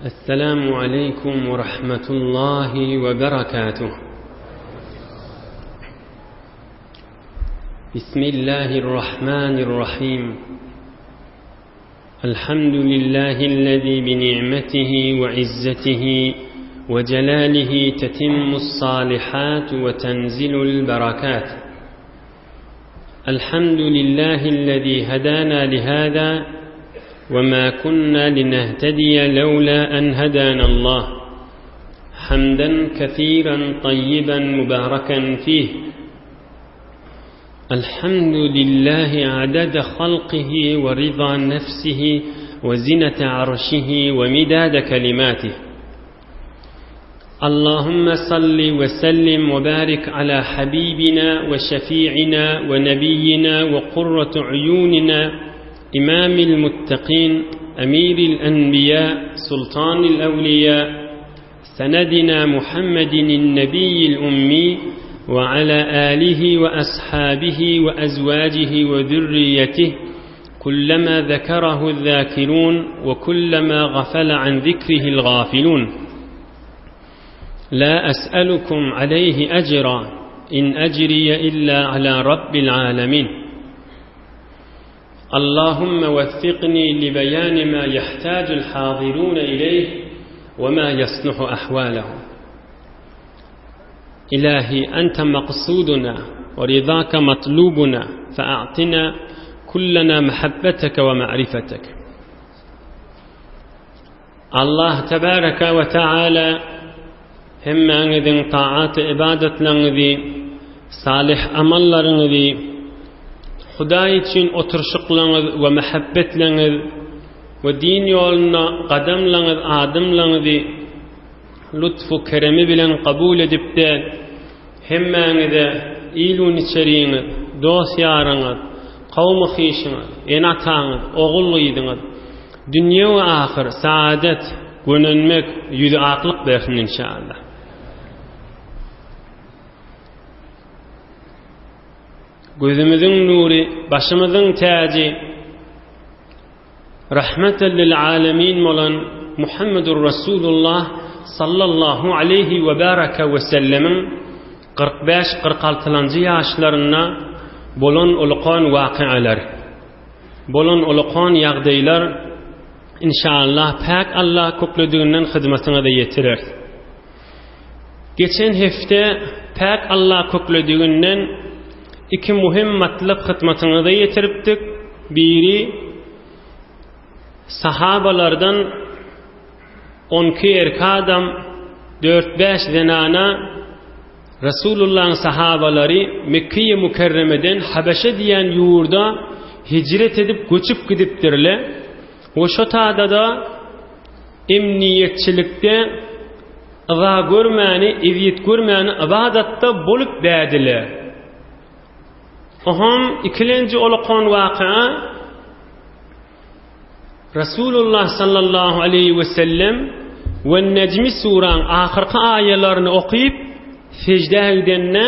السلام عليكم ورحمة الله وبركاته بسم الله الرحمن الرحيم الحمد لله الذي بنعمته وعزته وجلاله تتم الصالحات وتنزل البركات الحمد لله الذي هدانا لهذا وما كنا لنهتدي لولا أن هدانا الله حمدا كثيرا طيبا مباركا فيه الحمد لله عدد خلقه ورضا نفسه وزنة عرشه ومداد كلماته اللهم صل وسلم وبارك على حبيبنا وشفيعنا ونبينا وقرة عيوننا إمام المتقين أمير الأنبياء سلطان الأولياء سندنا محمد النبي الأمي وعلى آله وأصحابه وأزواجه وذريته كلما ذكره الذاكرون وكلما غفل عن ذكره الغافلون لا أسألكم عليه أجرا إن أجري إلا على رب العالمين اللهم وفقني لبيان ما يحتاج الحاضرون إليه وما يصلح أحوالهم إلهي أنت مقصودنا ورضاك مطلوبنا فأعطنا كلنا محبتك ومعرفتك Allah tebaraka we taala hemmäňiziň taat ybadatlaryňyzy, salyh amallaryňyzy, Hudaý üçin oturyşyklaryňyz we mähebbetleňiz we din ýolunda gadamlaryňyz, adymlaryňyzy lutfu keremi bilen kabul edipde hemmäňize il-un-içeriňiz, dost-ýaryňyz, kowmy-hyşyňyz, ene-ataňyz, ogul-gyzyňyz, Dünýe we ahyr, saadet, gönenmek, ýüzi aklyk bersin inşallah. Gözümiziň nury, başymyzyň täji, rahmeten lil alemin bolan Muhammedur Rasulullah sallallahu aleyhi we baraka we sellemiň 45-46 ýaşlarynda bolan ulukan wakyalar. Bolan ulakan ýagdaýlar inşallah päk Allah köklediginden hyzmatyňyza ýetirer. Geçen hepde päk Allah köklediginden iki muhim matlap hyzmatyňyza ýetiripdik. Biri sahabalardan 12 erkek adam, 4-5 zenana Resulullahyň sahabalary Mekgeýi Mükerremeden Habeşe diýen ýurda hijret edip göçüp gidipdirle we şo tada-da emniýetçilikde yza görmäni, ezýet görmäni ybadatda bolup bädile. Oham ikilenji olakan waka Resulullah sallallahu aleýhi we sellem we Nejmi suraň ahyrky aýalaryny okyp seždä gidende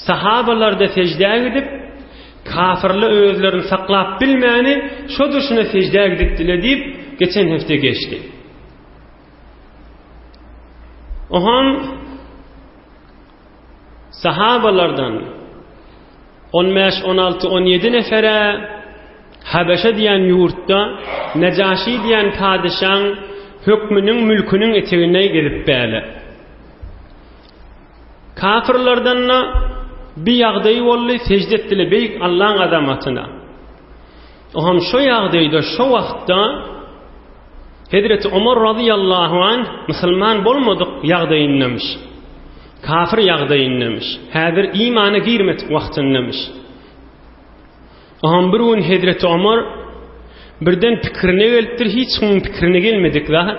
sahabalarda seždä gidip kafirler özlerini saklap bilmäni şo durşuna seždä gidipdiler diýip geçen hepde geçdi. Oham Sahabalardan on bäş, on alty, on ýedi nefere Habeşe diýen ýurtda Nejaşy diýen padyşaň hökmüniň, mülküniň etegine gelip bäle. Kafirlerden-de bir ýagdaý boldy, sežde etdiler beýik Allaň azamatyna. Oňam şo ýagdaýda, şo wagtda Hezreti Omar razyýallahu anh musulman bolmadyk ýagdaýyndamyş. Kafir ýagdaýyndamyş. Häzir imana girmedik wagtyndamyş. Oňam bir gün Hezreti Omar birden pikirine gelipdir, hiç kimiň pikirine gelmedik zat.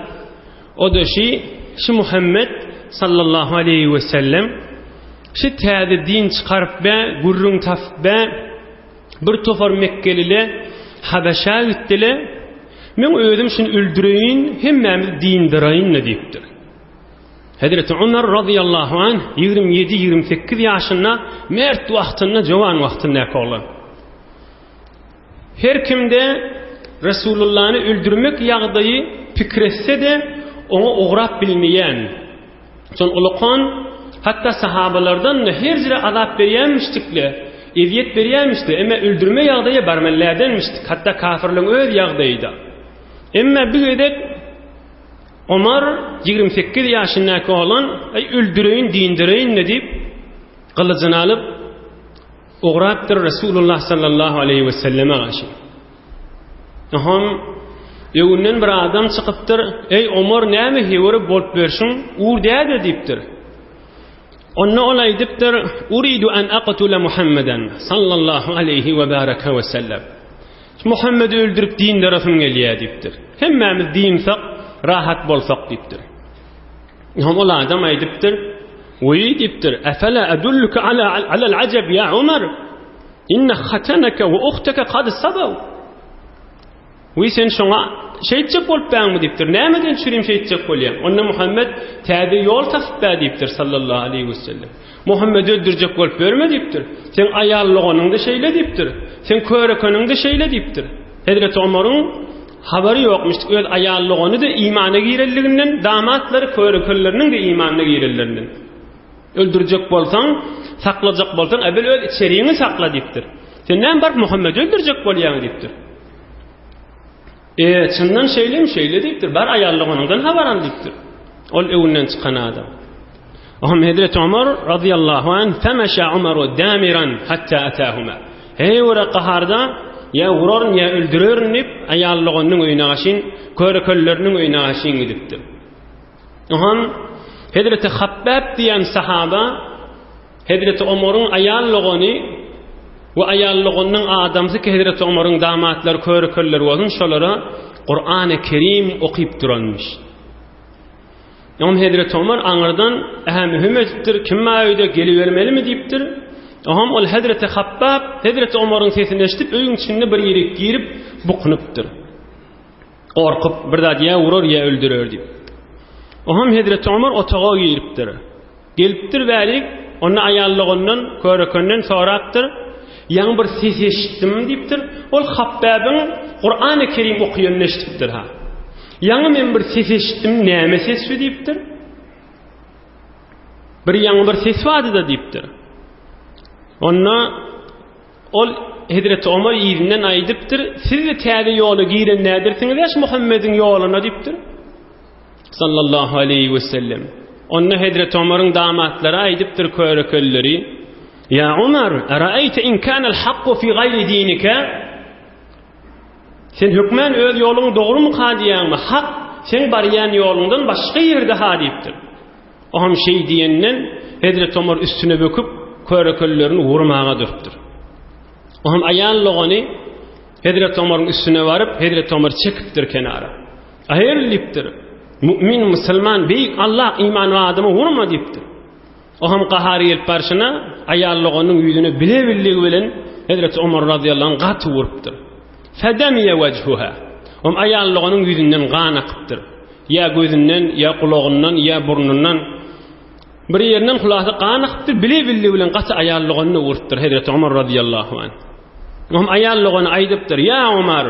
O-da şi, şi Muhammet sallallahu aleýhi we sellem şi täze din çykaryp bä, gürrüň tapyp bä, Bir topar mekgelile Habeşä gitdile, Men özüm şuny öldüreýin, hemmämizi dyndyraýyn-da diýipdir. Hezreti Ömer razyýallahu anh 27-28 ýaşynda mert wagtynda, jowan wagtyndaky oglan. Her kimde. Resulullany öldürmek ýagdaýy pikir etse-de, oňa ugrap bilmeýän. Şol ulakan hatda sahabalardan-da her jüre azap berýänmişdik-le, ezýet berýänmişdi, emma öldürme ýagdaýa barmalyädenmişdik, hatda kafirligiň öz ýagdaýy-da. Emma bir gezek Omar 28 ýaşyndaky oglan, Aý, öldüreýin, dindireýin-le diýip, gylyjyny alyp, ugrapdyr Resulullah sallallahu aleýhi we selleme garşy. Oňam öňünden bir adam çykypdyr, Eý, Omar, näme heweri bolup berşiň, ur däde diýipdir. Onda ol aýdypdyr, Uridu an aqtula Muhammeden sallallahu aleýhi we baraka we sellem. Muhammedi öldürip dindarasym gelýär diýipdir. Hemmämiz dynsak, rahat bolsak diýipdir. Oňam ol adam aýdypdyr, Weý diýipdir, Efela edulluke ala alal ajab ya Omar? Inne hatanaka we uhtaka kad sabaw. Weý sen şoňa şeýtjek bolup bäňmi diýipdir. Nämeden çürim şeýtjek bolýaň? Onda Muhammed täze ýol tapyp bä diýipdir sallallahu aleýhi we sellem. Muhammedi öldürjek bolup ýörme diýipdir. Seň aýal doganyň-da şeýle diýipdir. Seň körekeniň-de şeýle diýipdir. Hezreti Omaryň habary ýokmuş, öz aýal dogany-da imana girenliginden, damatlary körekenleriniň-de imanyna girenlerinden. Öldürjek bolsaň, saklajak bolsaň, äwel öz içeriňi sakla diýipdir. Sen näme baryp Muhammedi öldürjek bolýaň diýipdir. E, çyndan şeýlemi? Şeýle diýipdir. Bar aýal doganyňdan habar al diýipdir. Ol öwünden çykan adam. Ohm Hezreti Omar radiyallahu anh femeşe Omaru damiran hatta atahuma. Heý ora gaharda ýa uraryn ýa öldürerin diýip aýal doganynyň öýüne gaşyn, körekelleriniň öýüne gaşyn gidipdir. Ohan Hezreti Habbab diýen sahaba Hezreti Omaryň aýal dogany we aýal doganynyň adamsy ki Hezreti Omaryň damatlary körekelleri bolsun şolara Kur'an-ı Kerim okyp duranmyş. Oňa Hezreti Omar aňyrdan ähä-mühüm edipdir, kim bar öýde, gelibermelimi diýipdir. Oňam ol Hezreti Habbab Hezreti Omaryň sesini eşidip, öýüň içinde bir ýerik girip bukunypdyr. Gorkup, bir zat ýa urar, ýa öldürer diýip. Oňam Hezreti Omar otaga giripdir. Gelipdir bärik, onda aýal dogandan, körekenden sorapdyr, Ýaňy bir ses eşitdim diýipdir. Ol Hapbäbiň Kurany Kerim okaýanyny eşidipdir ha. Ýaňy men bir ses eşitdim, näme ses şu diýipdir. Bir ýaňy bir ses bardy-da diýipdir. Onda ol Hezreti Omar yzyndan aýdypdyr, Siz-de täze ýola giren nädirsiňiz ýaş Muhammediň ýoluna diýipdir. Sallallahu aleýhi we sellem. Onda Hezreti Omaryň damatlary aýdypdyr körekelleri, Ýa Omar, eraeýte in kanal hakku fi gaýri dinika? Sen hökmän öz ýoluň dogrumyka diýýäňmi? Hak seň barýan ýoluňdan başga ýerde ha diýipdir. O hem şeý diýenden Hezreti Omar üstüne böküp körekellerini urmaga durupdyr. O hem aýal dogany Hezreti Omaryň üstüne baryp Hezreti Omary çekipdir kenara. Aýyr diýipdir. Mümin musulman beýik Allah imanly adama urma diýipdir. O hem gahary gelip barşyna aýal doganyň ýüzüne bile billigi bilen Hezreti Omar razyýallahu anh gaty urupdyr. Fedemiye wejhuha. Om aýal doganyň ýüzünden gan akypdyr. Ýa gözünden, ýa gulagyndan, ýa burnundan bir ýerinden hulasy gan akypdyr, bile billigi bilen gaty aýal doganyny urupdyr Hezreti Omar razyýallahu anh. Om aýal dogany aýdypdyr: "Ýa Omar,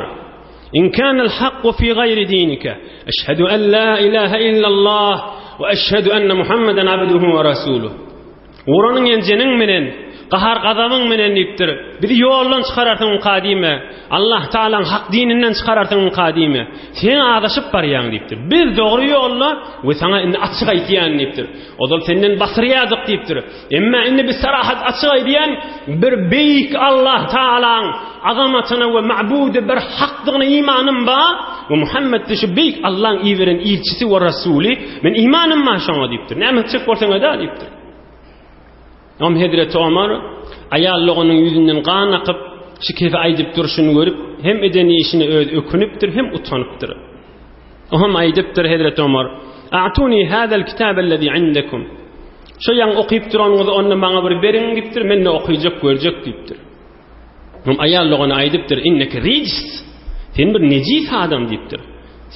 In kanal hakku fi gaýri dinike, eşhedü en la ilahe illallah we eşhedü enne Muhammeden abduhu we rasuluh. Uranyň enjeniň menen, gahar gazabyň menen diýipdir. Bizi ýoldan çykararsyň kadime. Allah Taalaň hak dininden çykararsyň kadime. Sen azaşyp barýaň diýipdir. Biz dogry ýolda we saňa indi açyk aýtýan diýipdir. Ozal senden basyrýardyk diýipdir. Emma indi biz sarahat açyk aýdýan bir beýik Allah Taalaň azamatyna we ma'budy bir hakdygyna imanym bar we Muhammed de şu beýik Allaň iberen ilçisi we rasuly men imanym bar şoňa diýipdir. Näme etjek bolsaň eda diýipdir. Om Hezreti Omar aýal doganyň ýüzünden gan akyp, şu kefi aýdyp durşuny görüp, hem eden işine öz ökünipdir, hem utanypdyr. Oňam aýdypdyr Hezreti Omar, A'tuni hazal kitabellezi indekum. Şo ýaňy okyp duranyňyzy onda maňa bir beriň diýipdir, men-de okyjak görjek diýipdir. Oňam aýal dogany aýdypdyr, Inneke rijs. Sen bir nejis adam diýipdir.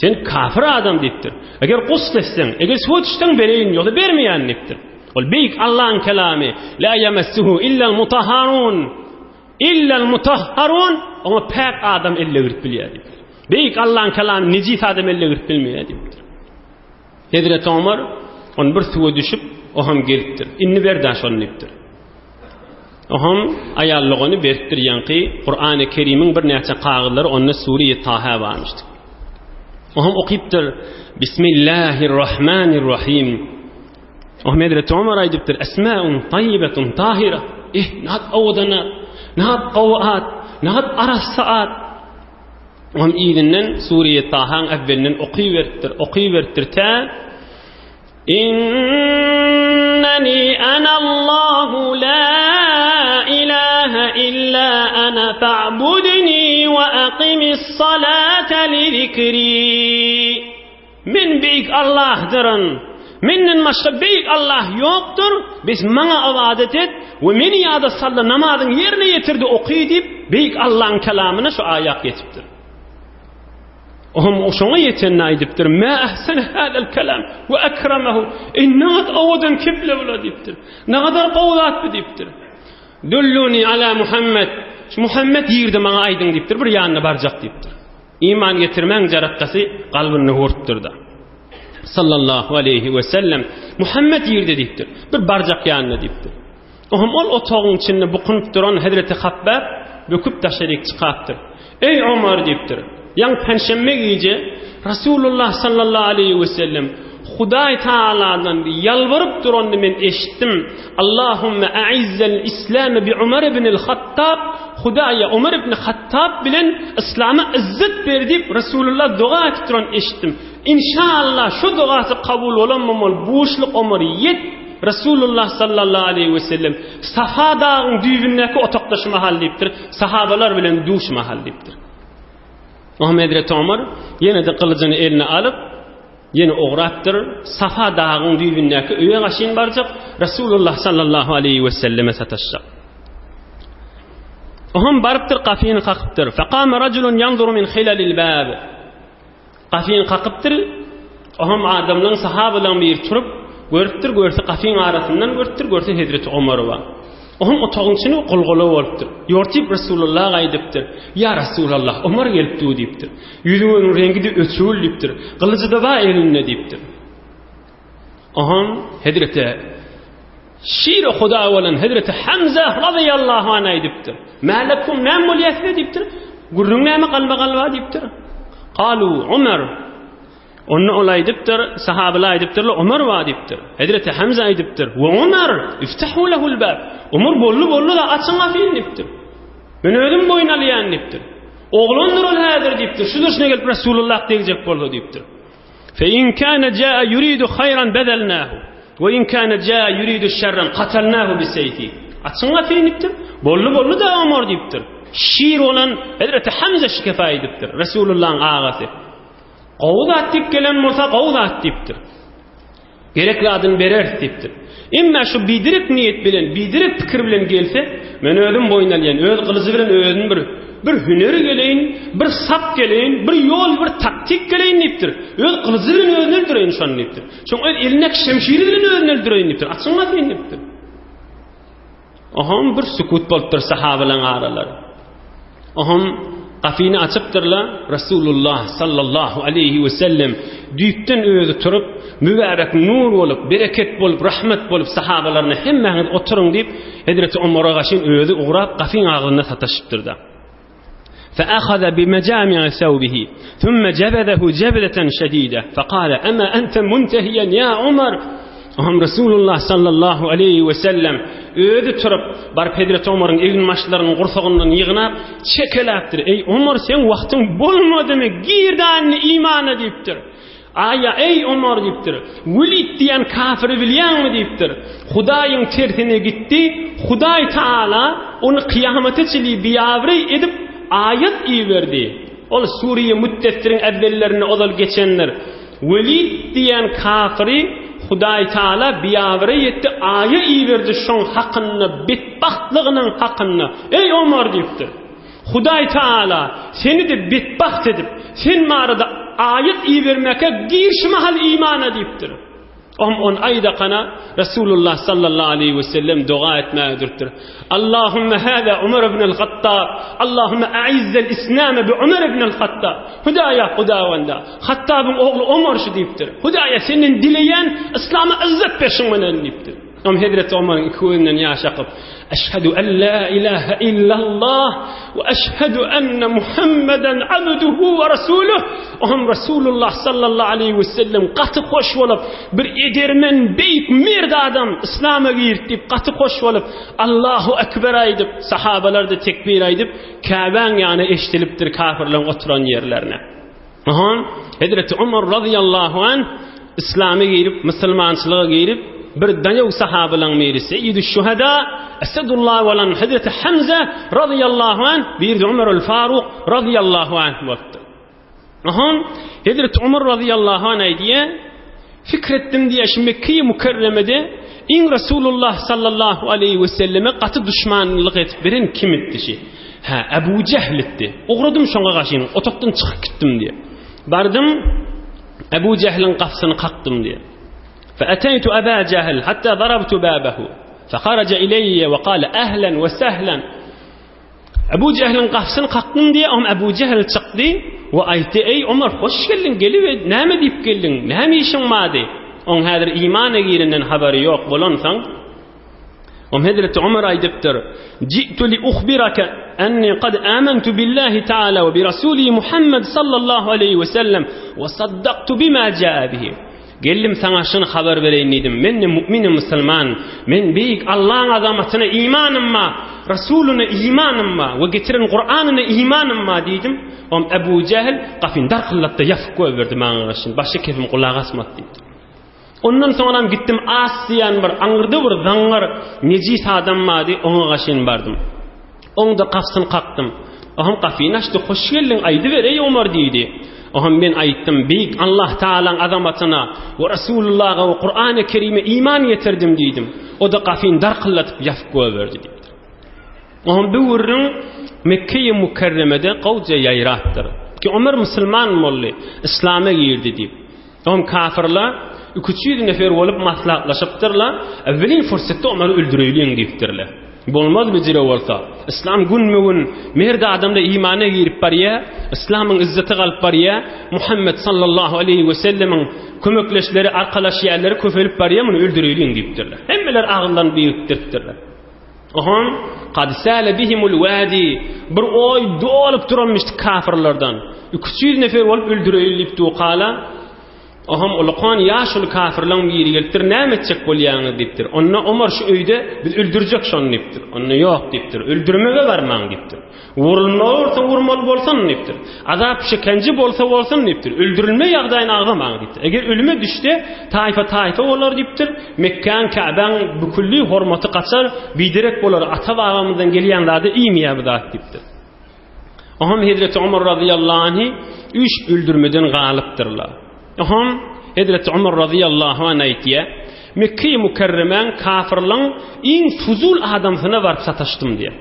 Sen kafir adam diýipdir. Eger gusl etseň, eger suwa düşseň bereýin, ýogsa bermeýän diýipdir. Ol beýik Allaň kelamy, La yemessuhu illal mutahharun. Illal mutahharun, oňa päk adam elle girip bilýär diýipdir. Beýik Allaň kelamy nejis adam eline girip bilmeýär diýipdir. Hezreti Omar ony bir suwa düşüp, o hem gelipdir. Indi ber da şony diýipdir. O hem aýallygyny beripdir ýaňky Kur'an-ı Kerimiň birnäçe kagyzlary onda sure-i Taha barmyşdy. O hem okypdyr. Bismillahirrahmanirrahim. O hem Hezreti Omar aýdypdyr. Esmaun tayyibetun tahira. Eh, nat owadan at, nat gowy at, nat arassa at. Onuň yzyndan Sure-i Tahaň äwwelinden okyberipdir, okyberipdir tä Inneni anallahu la ilaha illa ana fa'budni we aqimis salata li zikri. Men beýik Allahdyryn. Menden başga beýik Allah ýokdur. Bes maňa ybadat et we meni ýada sal-da namazyňy ýerine ýetir-de oky diýip, beýik Allahyň kelamyna şu aýat ýetipdir. Ohm şoňa ýetende aýdypdyr, Mä ahsene hadal kelam we akramahu. Eý, nagat owadan keple bula diýipdir. Nagadar gowy zat bu diýipdir. Dulluni ala Muhammed. Şu Muhammed ýerde maňa aýdyň diýipdir, bir ýanyna barjak diýipdir. Iman getirmäň jarakgasy kalbynda urupdyr-da. Sallallahu aleýhi we sellem Muhammed ýerde diýipdir. Bir barjak ýanyna diýipdir. Ohm ol otagyň içinde bukunyp duran Hezreti Habbab böküp daşaryk çykapdyr. Eý Omar diýipdir. Ýaň penşenbe gije Rasulullah sallallahu aleýhi we sellem Hudaý Taaladan ýalbaryp duranyny men eşitdim. Allahumma a'izzel islame bi Umar ibn al-Hattab Hudaýa Umar ibn Hattab bilen yslama yzzet ber diýip Resulullah doga edip duran eşitdim. Inşallah şu dogasy kabul bolanmam ol buşluk Omar ýet Resulullah sallallahu aleýhi we sellem Safa dagyň düýbündäki otagda şu mahal diýipdir. Sahabalar bilen duş mahal diýipdir. Ohm Hezreti Omar ýene-de gylyjyny eline alyp ýene ugrapdyr. Safa dagyň düýbündäki öýe gaşyn barjak Resulullah sallallahu aleýhi we selleme sataşjak. Ohm barypdyr gapyny kakypdyr. Faqama rajulun yanzuru min hilalil bab. Gapyny kakypdyr. Ohm adamlaryň sahabalaryň biri turup görüpdir, görse gapyň arasyndan görüpdir, görse Hezreti Omar bar. Ohm otagyň içine gulgula bolupdyr. Ýortyp Resulullah aýdypdyr. Ýa Resulallah, Omar gelipdi diýipdir. Ýüzüniň reňgi-de öçügül diýipdir. Gylyjy-da bar elinde diýipdir. Ohm Hezreti Şir-i Huda bolan Hezreti Hamza razyýallahu anh aýdypdyr. Mälekum näme bolýar size diýipdir. Gürrüň näme galma-galba diýipdir. Galu Umar. Onda ol aýdypdyr, sahabalar aýdypdyrlar, Umar bar diýipdir. Hezreti Hamza aýdypdyr. We Umar, iftahu lehul bab. Umar boldy boldy da açyň gapyny diýipdir. Men özüm boýun alýan diýipdir. Oglandyr ol häzir diýipdir. Şu durşuna gelip Resulullah degjek bolsa diýipdir. Fe in kana jaa yuridu hayran bezelnahu we in kana jaa yuridu şerran katalnahu bi seyfi. Açyň gapyny diýipdir. Boldy boldy da Omar diýipdir. Şir bolan Hezreti Hamza şikefa edipdir. Resulullah'ın agasy. Gowy zat diýip gelen bolsa gowy zat diýipdir. Gerek zadyny bereris diýipdir. Emma şu biderek niýet bilen, biderek pikir bilen gelse, men özüm boýun alýan, öz gylyjy bilen özüni bir bir hüneri geleýin, bir sap geleýin, bir ýol, bir taktik geleýin diýipdir. Öz gylyjy bilen özüni öldüreýin şony diýipdir. Şoň öz elindäki şemşiri bilen özüni öldüreýin diýipdir. Açyň gapyny diýipdir. Oham bir sükut bolupdyr sahabalaryň aralary. Oham gapyny açypdyrlar, Resulullah sallallahu aleyhi we sellem düýpden özi turup, mübärek nur bolup, bereket bolup, rahmet bolup sahabalaryna hemmäňiz oturyň diýip, Hezreti Omara gaşyn özi ugrap gapyň agzynda sataşypdyr da. فأخذ بمجامع ثوبه ثم جبذه جبذة شديدة فقال أما أنت منتهيا يا عمر Ohm Resulullah sallallahu aleyhi ve sellem özi turup baryp Hezreti Omaryň egin başlaryny gursagyndan ýygnap çekeläpdir. Ey Omar sen wagtyň bolmadymy? Gir dany imana diýipdir. Aýa, eý, Omar diýipdir, Welid diýen kafiri bilýäňmi diýipdir. Hudaýyň tersine gitdi, Hudaý Taala ony kyýamata çenli biabraý edip aýat iberdi. Ol Sure-i Müddessiriň äwwellerinde ozal geçendir. Welid diýen kafiri Hudaý Taala biabraý etdi, aýa iberdi şoň hakynda, betbagtlygynyň hakynda. Eý, Omar diýipdir. Hudaý Taala seni-de betbagt edip, sen barada aýat ibermäkä gir şu mahal imana diýipdir. Om on aýdakana Resulullah sallallahu aleýhi we sellem doga etmäge durupdyr. Allahümme hâzâ Umar ibn al-Hattab, Allahümme a'izzal islame bi Umar ibn al-Hattab. Hudaýa Hudawanda, Hattabyň ogly Omar şu diýipdir. Hudaýa senden dileýän islama yzzat ber şuň bilen diýipdir. Om Hezreti Omaryň iki gözünden ýaş akyp, Eşhedü en la ilahe illallah we eşhedü enne Muhammeden abduhu we rasuluh. Ohm Resulullah sallallahu aleyhi we sellem gaty hoş bolup, bir edermen, beýik merd adam islama girdi diýip gaty hoş bolup, Allahu ekber aýdyp, sahabalar da tekbir aýdyp, Käbäň ýany eşdilipdir kafirleriň oturan ýerlerine. Aha, Hezreti Umar radiyallahu anh İslama girip, musulmançylyga girip, bir daýaw sahabalaryň biri Seyyidü Şuhada, Esedullah bolan Hezreti Hamza radiyallahu anh, bir de Umar el-Faruk radiyallahu anh bolupdyr. Aha, Hezreti Umar radiyallahu anh aýdýar, Fikr etdim diýýär, şu Mekge-i Mükerremede iň Resulullah sallallahu aleýhi we selleme gaty duşmanlyk edip beren kim etdi şi? Hä, Ebu Jehl etdi. Ugradym şoňa garşy, otakdan çykyp gitdim diýýär. Bardym, Ebu Jehliň gapysyny kakdym diýýär. Fe eteytu Eba Jehl hatta darabtu babahu. Fe haraja ileyye we kale ehlen we sehlen. Ebu Jehliň gapysyny kakdym diýýär, oňa Ebu Jehl çykdy we aýtdy, Eý Omar, hoş geldiň, gelip näme diýip geldiň, näme işiň bardy? Oň häzir imana girenden habary ýok bolansoň, oň Hezreti Omar aýdypdyr, Ji'tu li uhbiraka enni kad amantu billahi taala we bi rasulihi Muhammed sallallahu aleýhi we sellem we saddaktu bima jaa bihi. Geldim saňa şuny habar bereýin diýdim. Men-de mu'min musulman. Men beýik Allaň azamatyna imanym bar, Rasulyna imanym bar we getiren Kuranyna imanym bar diýdim. Om Ebu Jehl gapyny darkyllatdy, ýapyp goýberdi maňa garşy. Başga kepim gulak asmady diýdi. Ondan soňram gitdim As diýen bir aňyrda bir zaňňar nejis adam bardy, oňa garşyn bardym. Oň-da gapysyny kakdym. Ohm gapyny açdy, Hoş geldiň, aýdyber, eý Omar diýdi. Ohm men aýtdym, Beýik Allah Tagalaň azamatyna we Resulullaha we Kurany Kerime iman getirdim diýdim. O-da gapyny darkylladyp ýapyp goýberdi diýipdir. Ohm bu gürrüň Mekge-i Mükerremede gowja ýaýrapdyr. Ki Omar musulman boldy, yslama girdi diýip. Soň kafyrlar iki-üç ýüz nefer bolup maslahatlaşypdyrlar, Ewwelin fursatda Omary öldüreýliň diýipdirler. Bolmaz bijire bolsa. Yslam günbe-gün merd adamda imana girip barýar, yslamyň yzzeti galyp barýar, Muhammet sallallahu aleýhi we sellemiň kömekleşleri, arkalaşýanlary köpelip barýar, muny öldüreýliň diýipdirler. Hemmeler agyzlaryny birikdiripdirler. Oham kad sale bihimul wadi bir oý dolup duranmyşdy kafirlerden. 300 nefer bolup öldüreýin diýip dukala. Oham ulukan ýaşuly kafirleň biri gelipdir, näme etjek bolýaňyz diýipdir. Onda Omar şu öýde biz öldürjek şony diýipdir. Onda ýok diýipdir. Öldürmege barmaň diýipdir. Vurulmaly bolsa vurmaly bolsun diýipdir. Azap şikenji bolsa bolsun diýipdir. Öldürilme ýagdaýyny agzamaň diýipdir. Eger ölüme düşse taýfa taýfa bolar diýipdir. Mekgäň, Käbäň bükülli hormaty gaçar, biderek bolar. Ata-babamyzdan gelýän zady iýmeýär bu zat diýipdir. Oham Hezreti Omar razyýallahu anhi üç öldürmeden galypdyrlar. Oham Hezreti Omar razyýallahu anh aýtýar, Mekge-i Mükerremäň kafirlaň iň fuzul adamsyna baryp sataşdym diýýär.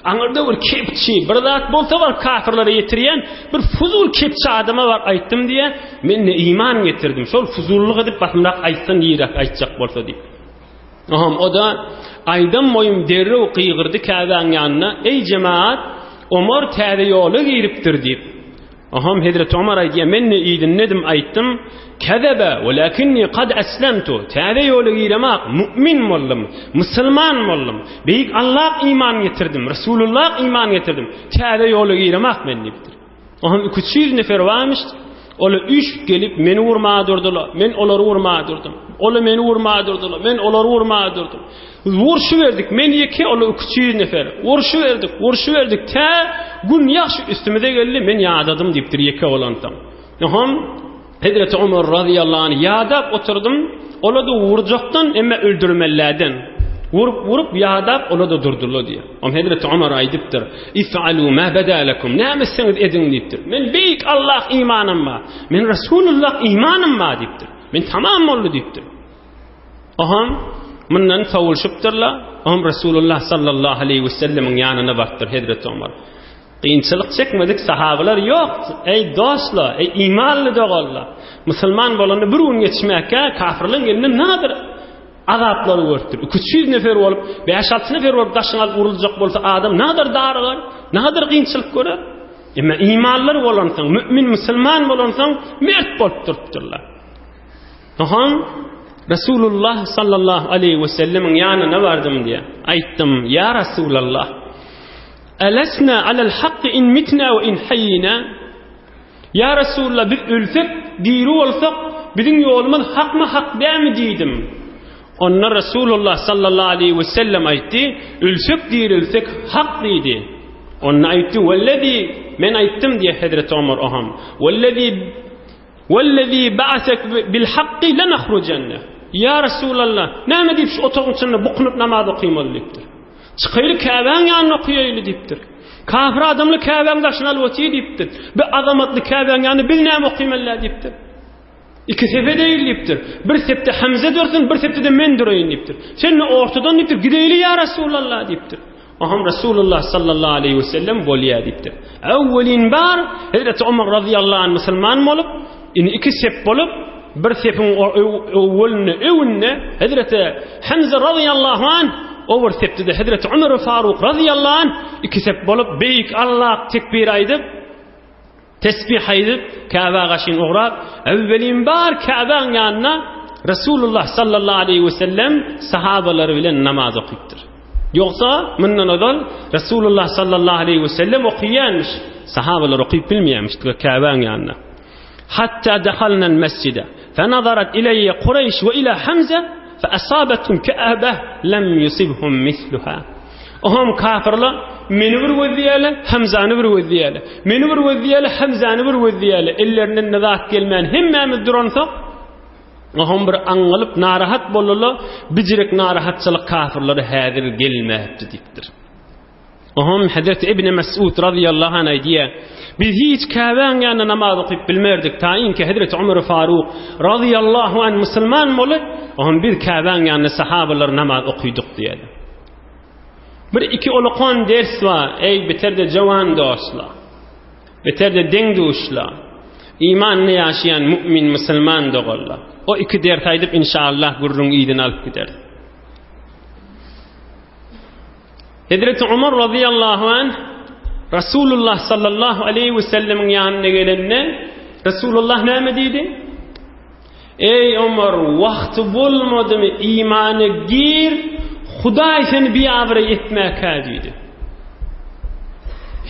Aňyrda bir kepçi, bir zat bolsa bar kafirlere ýetirýän bir fuzul kepçi adama bar aýtdym diýýär, men ne iman getirdim, şol fuzullyk edip basymrak aýtsyn ýiräk aýtjak bolsa diýip. Oham o-da aýdan boýum derrew gygyrdy Käbäň ýanyna, Eý jemaat, Omar täze ýola giripdir diýip. Oham Hezreti Omar aýdýar, men ne yzyndedim aýtdym, Kezebe, welakinni kad eslemtu, täze ýola giremak, mu'min boldum, musulman boldum, beýik Allah iman getirdim, Resulullah iman getirdim, täze ýola giremak men diýipdir. Oham 200 nefer barmyş, olar üýşüp gelip meni urmaga durdular, men olary urmaga durdum, olar meni urmaga durdular, men olary urmaga durdum. Urşuberdik, men ýeke, olar 200 nefer. Urşuberdik, urşuberdik, tä gün ýagşy üstümize geldi, men ýadadym diýipdir ýeke bolansoň. Oňam Hezreti Omar razyýallahu anh ýadap oturdym, ola-da urjakdan, emme öldürmelilerden. Urup, urup ýadap, ola-da durdular diýýär. Oňam Hezreti Omar aýdypdyr, If'alu ma bada lekum, näme etseňiz ediň diýipdir. Men beýik Allah imanym bar, men Resulullah imanym bar diýipdir. Men tamam boldy diýipdir. Oham mundan sowulşypdyrlar. Oham Resulullah sallallahu aleýhi we sellemiň ýanyna barypdyr Hezreti Omar. Kynçylyk çekmedik sahabalar ýok. Eý dostlar, eý imanly doganlar! Musulman bolanda bir gün geçmäkä kafirleň elinden nadir azaplary görüpdir. 200 nefer bolup, 5-6 nefer bolup daşyňa alyp uruljak bolsa adam nadir darygar, nadir kynçylyk görer. Emma imanlar bolansoň, mümin musulman bolansoň mert bolup durupdyrlar. Ohan Resulullah sallallahu aleyhi ve sellemiň ýanyna bardym diýe. Aýtdym, ýa Resulallah, Elesna alel hakki in mitna we in haýýina? Ýa Resulallah, biz ölsek, diri bolsak, biziň ýolumyz hakmy, hak dälmi diýdim. Onda Resulullah sallallahu aleyhi ve sellem aýtdy, ölsek, dirilsek hak diýdi. Onda aýtdy, wellezi men aýtdym diýe Hezreti Omar oham. Wellezi Wellezî ba'asek bil hakki lenahrucenne. Ýa Resulallah, näme diýip şu otagyň içinde bukunyp namaz okymaly diýipdir. Çykaýly Käbäň ýanynda okaýaýly diýipdir. Kafir adamly Käbäň daşyny alyp otyr diýipdir. Bu azamatly Käbäň ýanynda biz näme okymaly diýipdir. Iki sepe deýil diýipdir. Bir sepde Hamza dursun, bir sepde-de men duraýyn diýipdir. Sen-de ortadan diýipdir, gideýli ýa Resulallah diýipdir. Oňam Resulullah sallallahu aleýhi we sellem bolýar diýipdir. Awwelin bar Hezreti Omar razyýallahu anh musulman bolup, indi iki sep bolup, bir sepiň öwwelinde öwünde Hezreti Hamza razyýallahu anh, o bir sepde-de Hezreti Ömer Faruk razyýallahu anh iki sep bolup, beýik Allah tekbir aýdyp, Tesbih aýdyp, Käbä gaşyn ugrap, äwwelin bar Käbäň ýanyna Resulullah sallallahu aleýhi we sellem sahabalary bilen namaz okypdyr. Ýogsa, mundan ozal Resulullah sallallahu aleýhi we sellem okaýanmyş, sahabalar okyp bilmeýärmişdiler Käbäň ýanynda. Hatta dahalnal mesjide, fenazarat ileýe Kureýş we ila Hamza, fe asabathum ka'aba lem yusibhum misluha. Oňam kafirler meni bir gözleýärler, Hamzany bir gözleýärler. Meni bir gözleýärler, Hamzany bir gözleýärler. Ellerinden ne zat gelmän hemmämiz duransak, oňam bir aňňalyp narahat boldular, bijirek narahatçylyk kafirlere häzir gelmäpdi diýipdir. Oňam Hazreti Ibn Mesud radıyallahu anh aýdýar, biz hiç Käbäň ýanynda namaz okyp bilmerdik, taýyn ki Hazreti Ömer Faruk radıyallahu anh musulman bolup, oňam biz Käbäň ýanynda sahabalar namaz okydyk diýýär. Bir iki ulakan ders bar, eý beter-de jowan dostlar, beter-de deň-duşlar, imanly ýaşaýan mu'min musulman doganlar. O iki dersi aýdyp inşallah gürrüň yzyny alyp gideris. Hezreti Omar razyýallahu anh Rasulullah sallallahu aleýhi we sellemiň ýanyna gelende Rasulullah näme diýdi? Eý Omar, wagty bolmadymy imana gir, Hudaý seni biabraý etmäkä diýdi.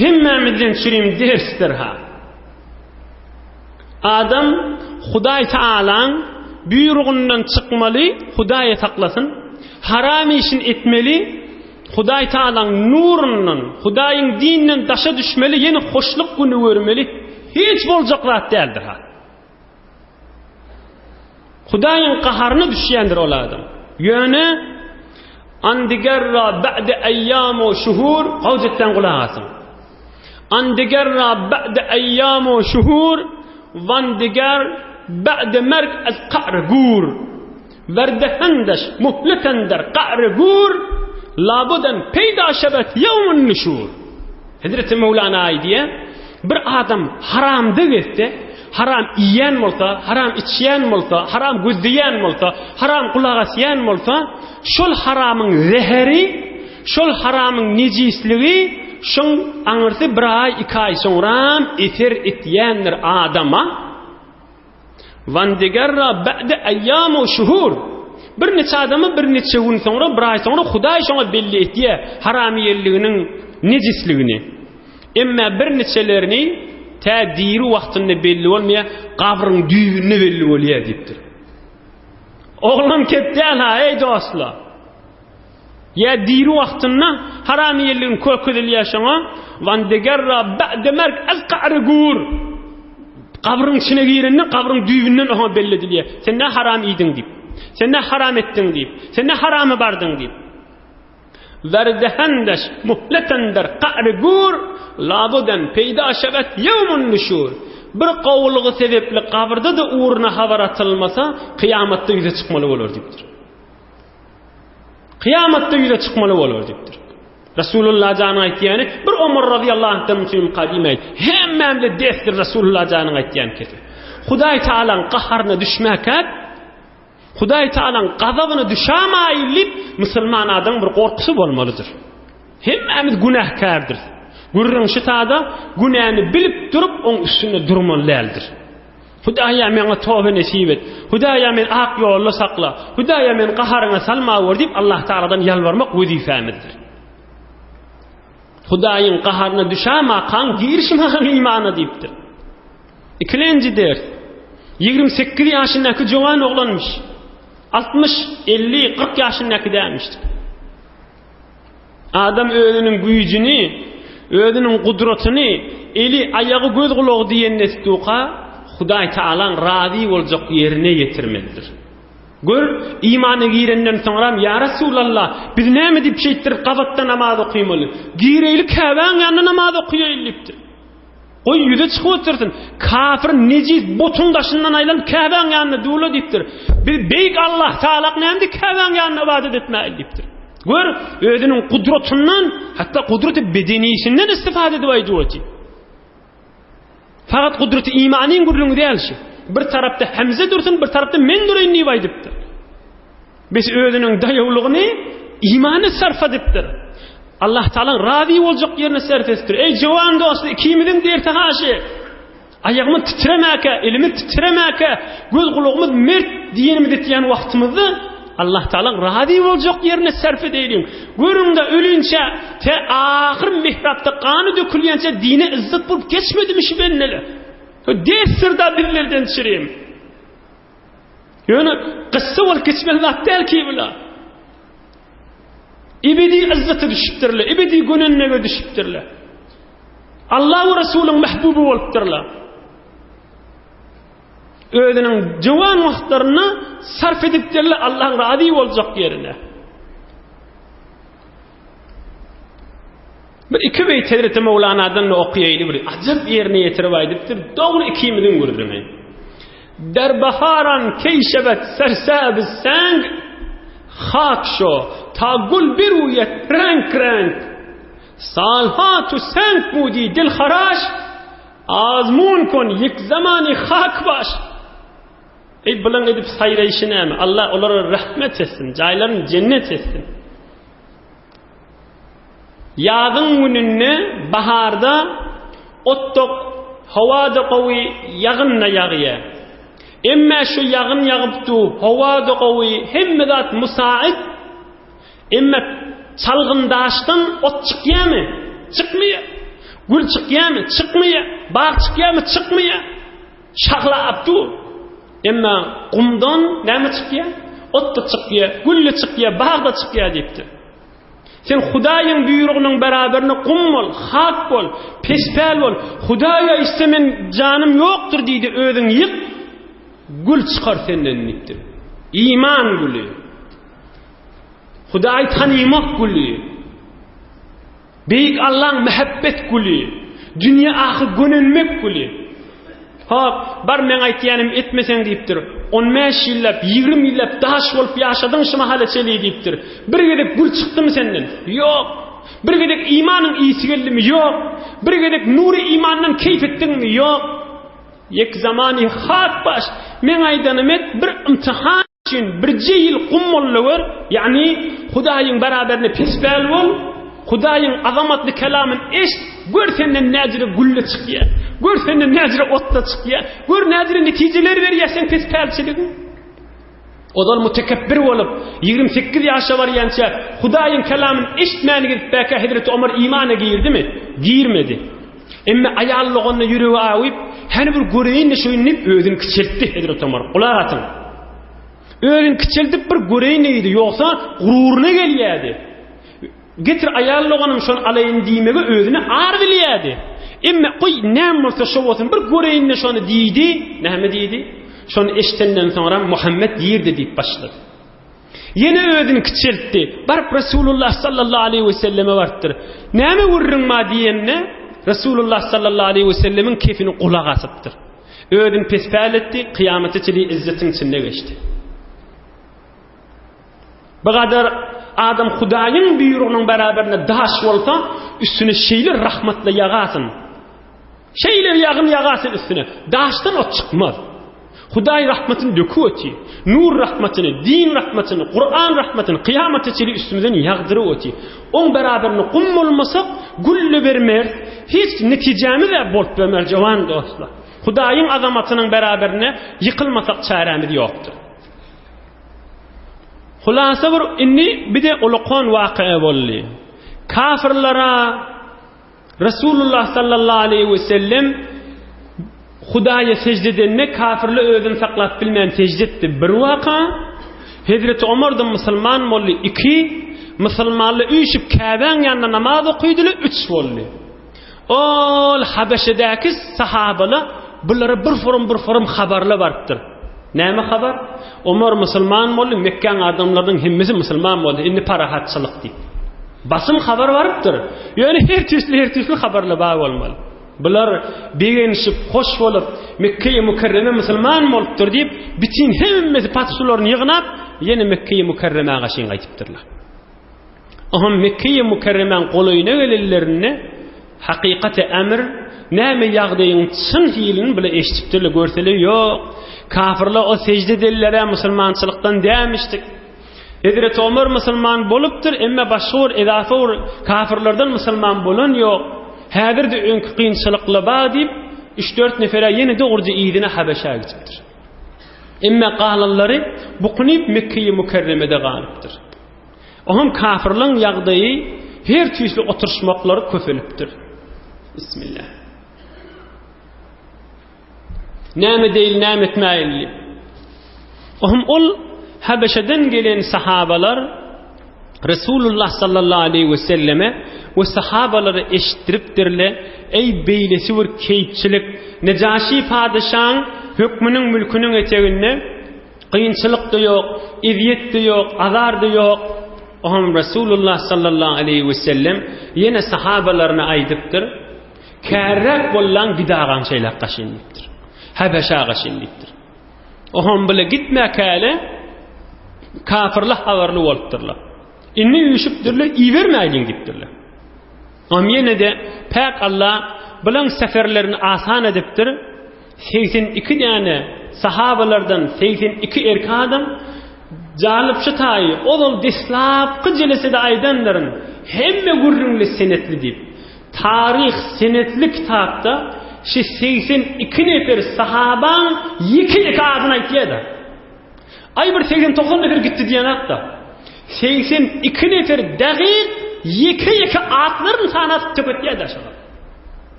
Hemmämizden çürim dersdir ha. Adam Hudaý Taalaň buýrugyndan çykmaly, Hudaýa saklasyn. Haram işini etmeli, Hudaý Taalaň nurundan, Hudaýyň dininden daşa düşmeli, ýene hoşluk güni görmeli. Hiç boljak zat däldir ha. Hudaýyň gaharyna düşýändir ol adam. Ýöne Andigerra ba'de eýýam we şuhur gawjetden gulak asyň. Andigerra ba'de eýýam we şuhur wandiger ba'de merg az qa'r gur. Werdehendeş muhletender qa'r gur labudan peýda şebet ýewmun nuşur. Hezreti Mewlana aýdýar, bir adam haramda gezse, haram iýýän bolsa, haram içýän bolsa, haram gözleýän bolsa, haram gulak asýan bolsa, şol haramyň zäheri, şol haramyň nejisligi şoň aňyrsy bir aý, iki aý soňram eser etýändir adama. Wandigerra ba'de aýýam we şuhur. Bir neçe adama bir neçe gün soňra, bir aý soňra Hudaý şoňa belli etýär haramyýelliginiň nejisligini. Emma bir neçelerini tä diri wagtynda belli bolmaýar, gabryň düýbünde belli bolýar diýipdir. Oglan kep däl ha, eý dostlar. Ýa diri wagtynda haramyýelligiň kökezilýär şoňa, Wandegerra ba'de merg az ka'ri gur. Gabryň içine girende gabryň düýbünden oňa belli edilýär. Sen ne haram iýdiň diýip. Sen ne haram etdiň diýip. Sen ne harama bardyň diýip. Werdehendeş muhletendir ka'ri gur labudan peýda şebet ýewmun nüşur. Bir gowulygy sebepli gabyrda-da ugruna habar atylmasa, kyýamatda ýüze çykmaly bolar diýipdir. Kyýamatda ýüze çykmaly bolar diýipdir. Resulullah janyň aýtýany bir Omar razyýallahu anhdan üçinmika diýmäý. Hemmämize desdir Resulullah janyň aýtýan kesi. Hudaý Taalaň gaharyna düşmäkäk, Hudaý Taalaň gazabyna düşämaýyn diýip, musulman adamyň bir gorkusy bolmalydyr. Hemmämiz günäkärdiris. Gürrüň şu sada günäni bilip durup oň üstünde durmaly däldir. Hudaýa meňe toba nesip et. Hudaýa meni ak ýolda sakla. Hudaýa meni gaharyňa salmawör diýip Allah Tagaladan ýalbarmak wezipemizdir. Hudaýyň gaharyna düşämakaň girişmäň imana diýipdir. Ikilenji ders. 28 ýaşyndaky jowan oglanmyş. 60, 50, 40 ýaşyndaky dälmişdir. Adam özüniň güýjüni, özüniň gudratyny, eli, aýagy, göz-gulagy diýenini etduka, Hudaý Tagalaň razy boljak ýerine ýetirmelidir. Gör, imana girenden soňram, Ýa Resulallah, biz näme diýip şeýtdirip gabatda namaz okymaly? Gireýli Käbäň ýanynda namaz okaýaýly diýipdir. Goý ýüze çykyp otursyn. Kafir nejis butuň daşyndan aýlanyp Käbäň ýanynda dula diýipdir. Biz beýik Allah Taala näme diýip Käbäň ýanynda ybadat etmäli diýipdir. Gör, özüniň gudratyndan, hatda gudraty bedenisinden istifade edip aýdyp otyr. Fakat gudraty imanyň gürrüňi däl şu. Bir tarapda Hamza dursun, bir tarapda men duraýyn diýip aýdypdyr. Biz özüniň daýawlygyny imana sarf edipdir. Allah Taala razy boljak ýerine sarf edipdir. Eý jowan dost, ikimiziň derti haşy. Aýagymyz titremäkä, elimiz titremäkä, göz gulagymyz mert diýenimiz etýän wagtymyzda Allah Taala razy boljak ýerine sarf edeýliň. Görüň-de ölinçä te ahyr mihrapda gany dökülýänçä dine izzet bolup geçmedimi şu bendeler? Dessirda bizlerden çirim. Ýöne gyssa bolup geçmeli zat däl ki bular. Ebedi yzzata düşüpdirler, ebedi gönenmege düşüpdirler. Allah we Resulyň mahbuby bolupdyrlar. Özüniň jowan wagtlaryny sarf edipdirler Allahyň razy boljak ýerine. Bir iki beýt Hezreti Mowlanadan da okaýaýly bir ajap ýerine ýetirip aýdypdyr. Dogry ikimiziň gürrüňi. Der baharan keý şebet sersebz seng hak şo ta gul biruýet renk renk salha tu senk budi dil haraş azmun kon ýek zamany hak baş Eý bulaň edip saýraýşy näme? Allah olara rahmet etsin, jaýlaryny jennet etsin. Ýazyň gününde, baharda ot-da, howa-da gowy, ýagyn-da ýagýar. Emme şu ýagyn ýagyp dur, howa-da gowy, hemme zat musaid. Emme çalgyn daşdan ot çykýarmy? Çykmaýar. Gül çykýarmy? Çykmaýar. Bag çykýarmy? Çykmaýar. Şahlap dur. Emma gumdan näme çykýar? Ot-da çykýar, gül-de çykýar, bag-da çykýar diýipdir. Sen Hudaýyň buýrugynyň beraberinde gum bol, hak bol, pespäl bol. Hudaýa içse men janym ýokdur diýdi, özüň ýyk, gül çykar senden diýipdir. Iman güli. Hudaýy tanymak güli. Beýik Allaň mähebbet güli. Dünýe ahy gönenmek güli. Hop, bar meň aýtýanym etmeseň diýipdir. On bäş ýyllap, 20 ýyllap daş bolup ýaşadyň şu mahala çenli diýipdir. Bir gezek gül çykdymy senden? Ýok. Bir gezek imanyň ysy geldimi? Ýok. Bir gezek nury imandan keýp etdiňmi? Ýok. Ýek zamany hak baş. Meň aýdanym et, bir imtihan üçin birje ýyl gum bol-da gör, ýagny Hudaýyň beraberinde pespäl bol, Hudaýyň azamatly kelamyny eşit, gör senden näjüre gülle çykýar, gör senden näjüre ot-da çykýar, gör näjüre netijeler berýär seň pespälçiligiň. Ozal mutekebbir bolup, 28 ýaşa barýança Hudaýyň kelamyny eşitmän gezip bäkä Hezreti Omar imana girdimi? Girmedi. Emme aýal loganda ýüregi awyp, Häni bir göreýin-de şoýun diýip, özüni kiçeltdi Hezreti Omar. Gulak asyň. Özüni kiçeldip bir göreýin diýdi, ýogsa gururyna gelýärdi. Getir aýal loganym şony alaýyn diýmegi özüne ar bilýärdi. Emme goý näme bolsa şo bolsun bir göreýin-de şony diýdi. Näme diýdi? Şony eşidenden soňra Muhammet girdi diýip başlady. Ýene özüni kiçeltdi. Baryp Resulullah sallallahu aleýhi we selleme barypdyr. Näme gürrüň bar diýende, Resulullah sallallahu aleýhi we sellemiň kefini gulak asypdyr. Özüni pespäl etdi, kyýamata çenli izzetiň içinde geçdi. Bu gadar. Adam Hudaýyň buýrugynyň beraberinde daş bolsa, üstüne şeýle rahmatly ýagasyn. Şeýle ýagyn ýagasyn üstüne. Daşdan ot çykmaz. Hudaý rahmatyny döküp otyr. Nur rahmatyny, din rahmatyny, Kuran rahmatyny kyýamata çenli üstümizden ýagdyryp otyr. Oň beraberinde gum bolmasak, gülle bermeris. Hiç netijämiz-ä bolup bermez, jowan dostlar. Hudaýyň azamatynyň beraberinde ýykylmasak çärämiz ýokdur. Hulasa bir indi bir-de ulakan wakyýa boldy. Kafirlara Resulullah sallallahu aleýhi we sellem Hudaýa sežde edende kafirler özüni saklap bilmän sežde etdi. Bir waka Hezreti Omar da musulman boldy. Iki musulmanlar üýşüp Käbäň ýanynda namaz okydylar, üç boldy. Ol Habeşedäki sahabalar bulara bir forum bir forum habarlar barypdyr. Näme habar? Omar musulman boldy, Mekgäň adamlarynyň hemmesi musulman boldy, indi parahatçylyk diýip. Basym habar barypdyr. Ýöne her tüýsli her tüýsli habarlar bar bolmaly. Bular begenişip, hoş bolup, Mekgeýi Mükerreme musulman bolupdyr diýip, bütin hemmesi patyşalaryny ýygnap, ýene Mekgeýi Mükerremä gaşyn gaýdypdyrlar. Oňam Mekgeýi Mükerremäň golaýyna gelenlerinde hakykaty emr, näme ýagdaýyň çyn hilini bile eşidipdirler, görseler ýok. Kafirler o sežde edenler-ä musulmançylykdan dämişdik. Hezreti Omar musulman bolupdyr, emma başga bir edafa bir kafirlerden musulman bolan ýok. Häzir-de öňki kynçylyklar bar diýip, üç-dört nefere ýene dogruja yzyna Habeşä gidipdir. Emma galanlary bukunyp Mekgeýi Mükerremede galypdyr. Oňam kafirleň ýagdaýy her tüýsli oturyşmaklary köpelipdir. Bismillah. Näme deýil, näme etmäýil diýip. Ohm ol Habeşeden gelen sahabalar Resulullah sallallahu aleyhi ve selleme we sahabalara eşitdiripdirle, ey beýlesi bir keýpçilik, Nejaşi padyşaň hökmüniň mülküniň eteginde kynçylyk-da ýok, ezýet-de ýok, azar-da ýok. Ohm Resulullah sallallahu aleyhi ve sellem ýene sahabalaryna aýdypdyr, Kärräk bollaň gidagaň şeýläk gaşyn diýipdir. Habeşa gaşyn diýipdir. Oham bile gitmäkäle kafirler habarly bolupdyrlar. Indi üýşüpdirler, ibermäýliň diýipdirler. Om ýene-de päk Allah bilen seferlerini asan edipdir. 82 däne sahabalardan 82 erkek adam jalyp şu taýy ozal deslapky jelesede aýdandyryn hemme gürrüňli senetli diýip. Taryh senetli kitapda şi 82 nefer sahabaň ýeke-ýeke adyny aýtýar-da. Aý bir 80-90 nefer gitdi diýenok-da. 82 nefer dagyk ýeke-ýeke atlaryny sanatyp töketýär-de şolar.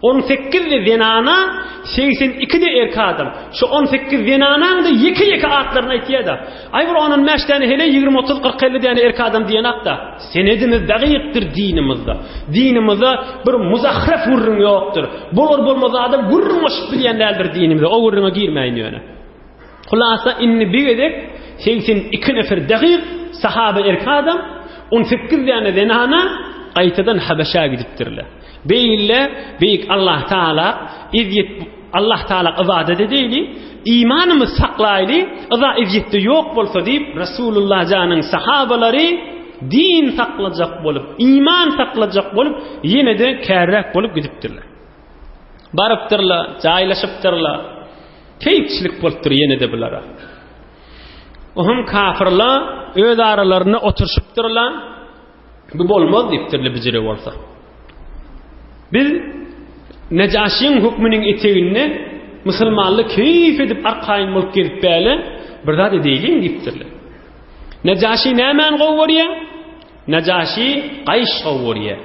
18-de zenana, 82-de erkek adam. Şu 18 zenanaň-da ýeke-ýeke atlaryny aýtýar-da. Aý bir on-on bäş däne heleý, ýigrimi, 30, 40, 50 däne erkek adam diýenok-da. Senedimiz dagykdyr dinimizde. Dinimizde bir muzahraf gürrüň ýokdur. Bolar-bolmaz adam gürrüň goşup bilýän däldir dinimize. O gürrüňe girmäýin ýöne. Hulasa indi bir gezek 82 nefer dagyk sahaba erkek adam, 18 däne zenana gaýtadan Habeşä gidipdirler. Beýle beýik Allah Taala ezýet Allah Taala ybadat edeýli, imanymyz saklaýly, yza ezýetde ýok bolsa diýip Resulullah janyň sahabalary din saklajak bolup, iman saklajak bolup ýene-de kärräk bolup gidipdirler. Barypdyrlar, jaýlaşypdyrlar. Keýpçilik bolupdyr ýene-de bulara. Ohm kafirler öz aralarynda oturyşypdyrlar. Bu bolmaz diýipdirler bijire bolsa. Biz Nejaşyň hökmüniň eteginde musulmanlar keýp edip arkaýyn bolup gezip bäle bir zat edeýliň diýipdirler. Nejaşy nämäni gowy görýär? Nejaşy gaýyş gowy görýär.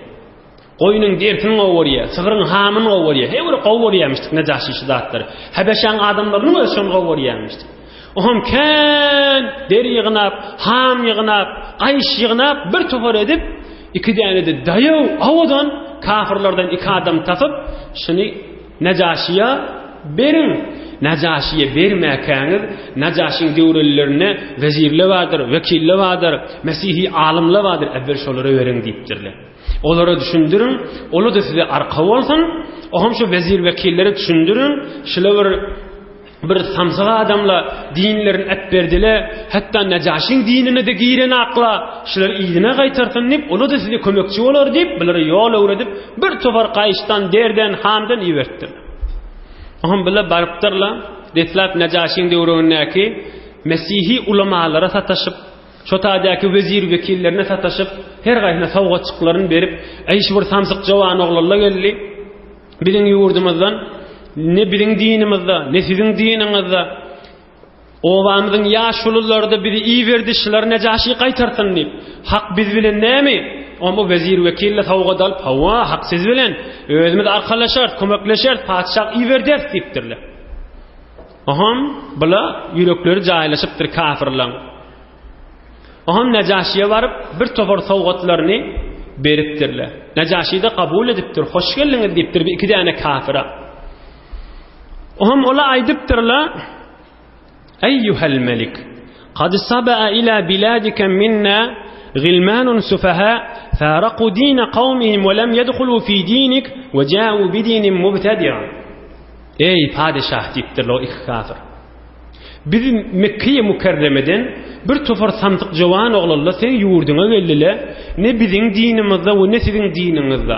Goýnuň derisini gowy görýär, sygryň hamyny gowy görýär. Her bir gowy görýärmişdik Nejaşy şu zatlary. Habeşaň adamlarynyň özi şony gowy görýärmişdik. Oňam kän deri ýygnap, ham ýygnap, gaýyş ýygnap bir topar edip, iki däne-de daýaw owadan kafirlerden iki adam tapyp, şuny Nejaşyýa beriň. Nejaşyýa bermäkäňiz, Nejaşyň döwrelilerinde wezirler bardyr, wekiller bardyr, mesihi alymlar bardyr, äwwel şolara beriň diýipdirler. Olara düşündiriň, olar-da size arka bolsun. Oňam şu wezir-wekillere düşündiriň, şular bir. Bir samsyk adamla dinlerini äpberdile, hatda Nejaşyň dinine-de giren akla, şulary yzyna gaýtarsyn diýip, ola-da size kömekçi bolar diýip, bulara ýol öwredip, bir topar gaýyşdan, derden, hamdan iberipdir. Oňam bular barypdyrlar, deslap Nejaşyň döwründäki mesihi ulamalara sataşyp, şo taýdaky wezir-wekillerine sataşyp, her gaýsyna sowgatjyklaryny berip, Äý, şu bir samsyk jowan oglanla geldi. Biziň ýurdumyzdan ne biziň dinimizde, ne siziň diniňizde obamyzyň ýaşululary-da bizi iberdi, şular Nejaşy gaýtarsyn diýip. Hak biz bilen näme? Oňa wezir-wekil-de sowgat alyp, Hawa, hak siz bilen. Özümiz arkalaşarys, kömekleşeris, patyşah iberderis diýipdirler. Oham bula ýürekleri jaýlaşypdyr kafirleň. Oham Nejaşyýa baryp, bir topar sowgatlaryny beripdirler. Nejaşy-da kabul edipdir, hoş geldiňiz diýipdir bir iki däne kafira. Oham ola aýdypdyrlar, Eýýuhel melik, kad saba'a ila biladike minna gilmanun sufaha faraqu dine kawmihim we lem yedhulu fi dinik we ja'u bidinin mubtadi'a. Eý padeşah diýipdirler o iki kafir. Biz Mekgeýi Mükerremeden bir topar samsyk jowan oglanlar seň ýurduňa geldiler, ne biziň dinimizde we ne siziň diniňizde.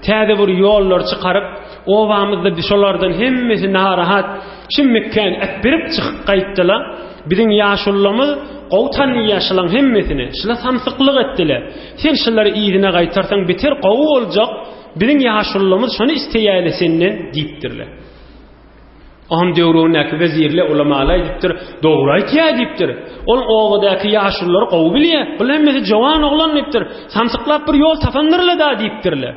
Täze bir ýollar çykaryp, obamyzda şolardan hemmesi narahat, şu Mekgäni äpberip çykyp gaýtdylar. Biziň ýaşulularymyz gowy tanyýar şulaň hemmesini. Şular samsyklyk etdiler. Sen şulary yzyna gaýtarsaň beter gowy boljak, biziň ýaşulularymyz şony isleýärler senden diýipdirler. Onuň döwründäki wezirler, ulamalar aýdypdyr, Dogry aýtýar diýipdir. Ol obadaky ýaşululary gowy bilýär. Bul hemmesi jowan oglan diýipdir. Samsyklap bir ýol tapandyrlar-da diýipdirler.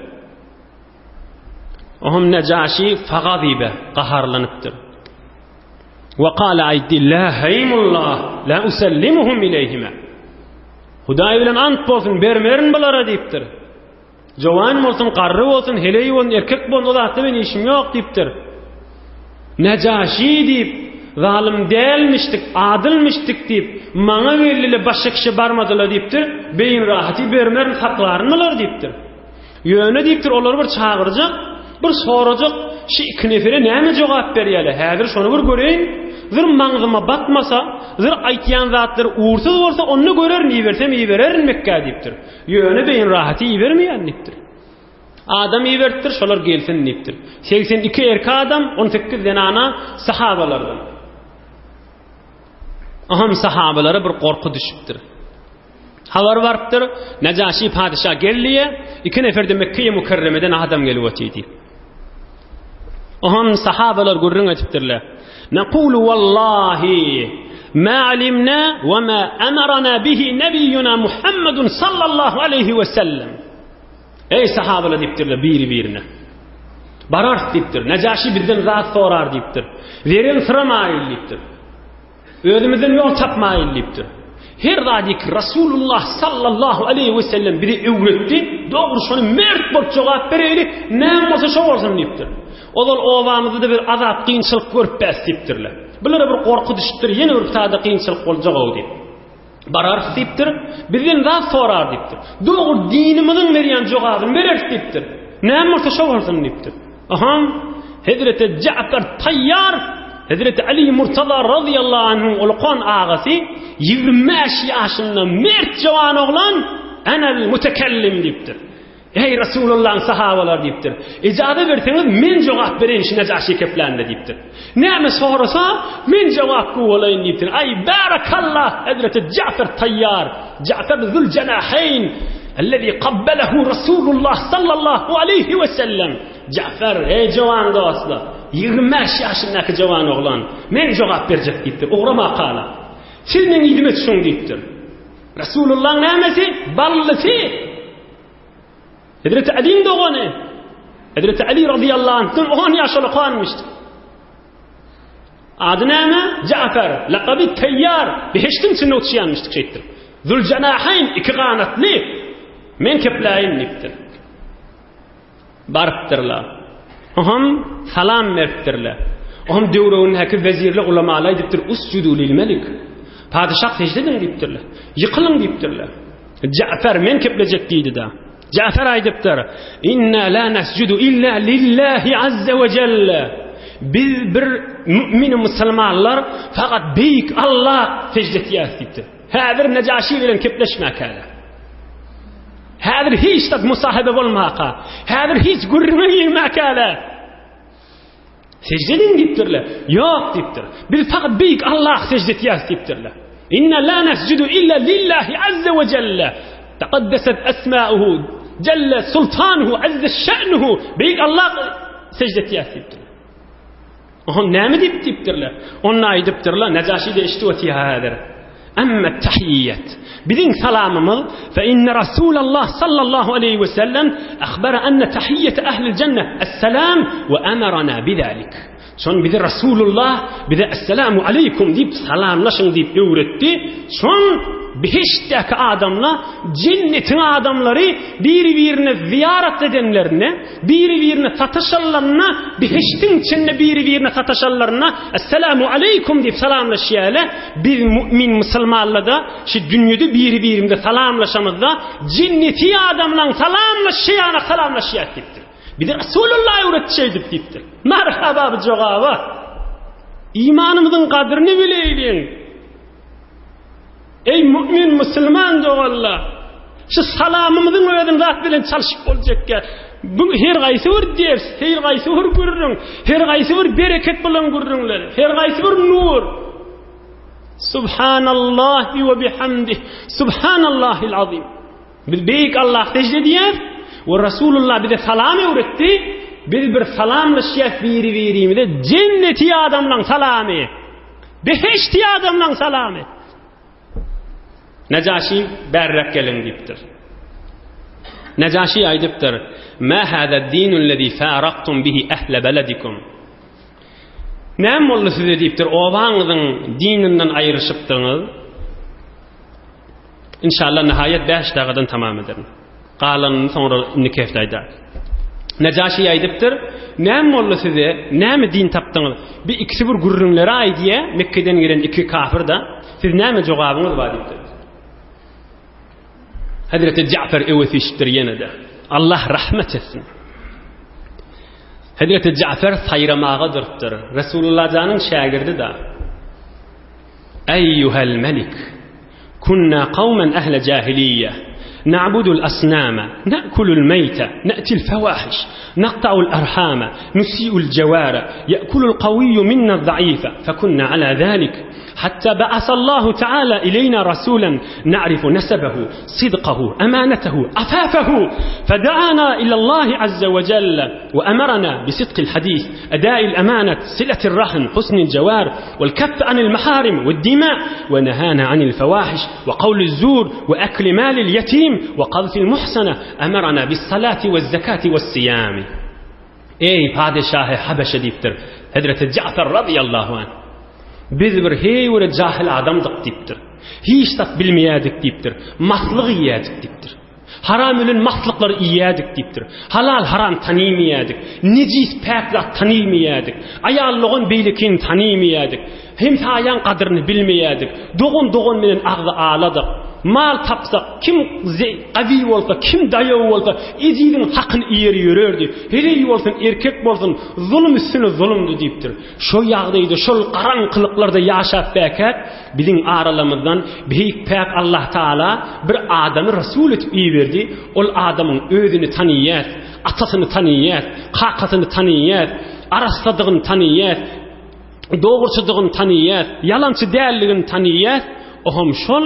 Oňam Nejaşi fagazibe gaharlanypdyr. We kala aýtdy, La heýmullah, la usellimuhum ileýhime. Hudaý bilen ant bolsun, bermerin bulara diýipdir. Jowan bolsun, garry bolsun, heleý bolsun, erkek bolsun, o zatda meniň işim ýok diýipdir. Nejaşi diýip, zalym dälmişdik, adylmyşdyk diýip, maňa geldiler, başga kişä barmadylar diýipdir. Beýin rahaty bermerin, saklaryn bular diýipdir. Ýöne diýipdir, olary bir çagyrjak, bir sorajak, şu iki nefere näme jogap berýärler, häzir şony bir göreýin. Zyr maňzyma batmasa, zyr aýtýan zatlary ugursyz bolsa, onda görerin, ibersem ibererin Mekgä diýipdir. Ýöne beýin rahaty ibermeýän diýipdir. Adam iberipdir, şolar gelsin diýipdir. 82 erkek adam, 18 zenana sahabalardan. Aham sahabalara bir gorky düşüpdir. Habar barypdyr, Nejaşi patyşa geldi, iki nefer de Mekge-i Mükerremeden adam gelip otyr diýip. Oham sahabalar gürrüň edipdirler. Nekulu wallahi ma alimna we ma amarana bihi nebiyyuna Muhammedun sallallahu aleyhi ve sellem. Ey sahabalar diýipdirler biri-birine. Bararys diýipdir. Nejaşi bizden zat sorar diýipdir. Zeren syramaýyn diýipdir. Özümizden ýol tapmaýyn diýipdir. Her zady ki Rasulullah sallallahu aleýhi we sellem bize öwretdi, dogry şony mert bolup jogap bereýli, näme bolsa şo bolsun diýipdir. Ozal obamyzda-da bir azap kynçylyk görüp bäs diýipdirler. Bulara bir gorky düşüpdir, ýene bir sada kynçylyk boljak-ow diýip. Bararys diýipdir, bizden zat sorar diýipdir. Dogry dinimiziň berýän jogabyny bereris diýipdir. Näme bolsa şo bolsun diýipdir. Aha, Hezreti Ja'far Taýýar, Hezreti Ali Murtaza razyýallahu anhuň ulukan agasy, 25 ýaşynda mert jowan oglan, Enel mutekellim diýipdir. Eý Resulullahyň sahabalary diýipdir. Ijaza berseňiz men jogap bereýin şu Nejaşy keplände diýipdir. Näme sorasa men jogap gowalaýyn diýipdir. Aý barakallah Hezreti Ja'far Taýýar, Ja'far Züljenaheýn, Ellezî kabbelehu Resulullah sallallahu aleýhi we sellem. Ja'far, eý jowan dostlar, 25 ýaşyndaky jowan oglan, men jogap berjek diýipdir. Ugra makala. Siz meň yzyma düşüň diýipdir. Resulullahyň nämesi? Ballysy. Hezreti Aliň dogany. Hezreti Ali radıyallahu anh'dan 10 ýaş ulakanmyşdy. Ady näme? Ja'far, lakaby Tayyar, behişdiň içinde uçýanmyşdyk şeýtdir. Züljenahayn iki ganatly. Men kepläýin diýipdir. Barypdyrlar. Oňam salam beripdirler. Oňam döwregindäki wezirler ulamalar aýdypdyr, Usjudu lil melik. Patyşah sežde ediň diýipdirler. Ýykylyň diýipdirler. Ja'far men keplejek diýdi-de. Ja'far aýdypdyr, Inna la nasjudu illa lillahi azza we jelle. Biz bir mümin musulmanlar fakat beýik Allah secde etýäris diýipdir. Häzir Nejaşi bilen kepleşmäkäler. Häzir hiç zat musahabe bolmaka. Häzir hiç gürrüňe girmäkäler. Secde ediň diýipdirler. Ýok diýipdir. Biz fakat beýik Allah secde etýäris diýipdirler. Inna la nesjudu illa lillahi azza we jelle. Taqaddasat asma'uhu jelle sultanuhu azza şa'nuhu. Beýik Allah secde etýäris diýipdirler. Oha näme diýip diýipdirler. Onda aýdypdyrlar, Nejaşi de eşidip otyr häzir. Amma tahiyyat. Biziň salamymyz fe inne Rasulallah sallallahu aleyhi ve sellem akhbara enne tahiyyat ahlil cennet es-selam ve amarana bizalik. Şon bizi Rasulullah bize esselamu aleykum diýip salamlaşyň diýip öwretdi. Şon behiştdäki adamlar jennetiň adamlary biri-birine ziýarat edenlerinde Biri-birine sataşanlarynda, behişdiň içinde biri-birine sataşanlarynda Esselamu aleýkum diýip salamlaşýarlar. Biz mu'min musulmanlarda şu dünýede biri-birimize salamlaşamyzda jenneti adamlaryň salamlaşýany salamlaşýar diýipdir. Bize Resulullah öwretdi şeýdip diýipdir. Merhaba bu jogaba. Imanymyzyň gadryny bileýliň. Eý mümin musulman doganlar! Şu salamymyzyň özüni zat bilen çalşyp boljakka. Bu her gaýsy bir ders, her gaýsy bir gürrüň, her gaýsy bir bereket bolan gürrüňler, her gaýsy bir nur. Subhanallahi we bihamdih. Subhanallahil azim. Biz beýik Allah sežde edýäris we Rasulullah bize salam öwretdi. Biz bir salamlaşýas biri-birimize jenneti adamlaryň salamy. Behişdi adamlaň salamy. Nejaşi bärräk geliň diýipdir. Nejaşi aýdypdyr: "Ma hada dinul-lezi faraktum bihi ahle beledikum." Näme boldy size diýipdir, obaňyzyň dininden aýryşypdyňyz. Inşallah nihaýat 5 dagadan tamam ederin. Galanyny soňra indiki hepde aýdar. Nejaşi aýdypdyr, Näme boldy size? Näme din tapdyňyz? Bir ikisi bir gürrüňleri aýdýa, Mekgeden gelen iki kafir-da. Siz näme jogabyňyz bar diýipdir. Hazreti Ja'far öwesişipdir ýene-de. Allah rahmet etsin. Hazreti Ja'far saýramaga durupdyr. Resulullah janyň şägirdi-da. Eýýuhel melik, kunna kawmen ehle jahiliýe, na'budul asnama, na'kulul meýte, ne'til fewahiş, naqta'ul erhama, nusi'ul jewara, ye'kulul kawiyyu minna zaife, fekunna ala zalik, hatta ba'asallahu ta'ala ileyna rasulen na'rifu nesebehu, sidqahu, emanetehu, afafehu, fedaana ilallahi azze ve celle, ve emerana bisidqil hadis, eda'il emanet, siletir rahm, husnil cevar, والكف عن المحارم والدماء ونهانا عن الفواحش وقول الزور وأكل مال اليتيم وقذف المحسنة أمرنا بالصلاة والزكاة والصيام Ey padişahı Habeşe diýipdir. Hazreti Ja'far radıyallahu anh. Biz bir hey bir jahil adamdyk diýipdir. Hiç zat bilmeýärdik diýipdir. Maslyk iýýärdik diýipdir. Haram ölen maslyklary iýýärdik diýipdir. Halal haram tanymaýardyk. Nejis päk zat tanymaýardyk. Aýal dogan beýlekini tanymaýardyk. Hemsaýaň gadyryny bilmeýärdik. Dogan dogan bilen agzy aladyk. Mal tapsak, kim gawy bolsa, kim daýaw bolsa, ejiziň hakyny iýer ýörerdi. Heleý bolsun, erkek bolsun, zulum üstüne zulumdy diýipdir. Şo ýagdaýda, şol garaňkylyklarda ýaşap bäkäk, biziň aralamyzdan Beýik Päk Allah Taala bir adamy Resul etip iberdi. Ol adamyň özüni tanyýas, atasyny tanyýas, kakasyny tanyýas, arassadygyny tanyýas, dogruçydygyny tanyýas, ýalançy däldigini tanyýas. Ohm şol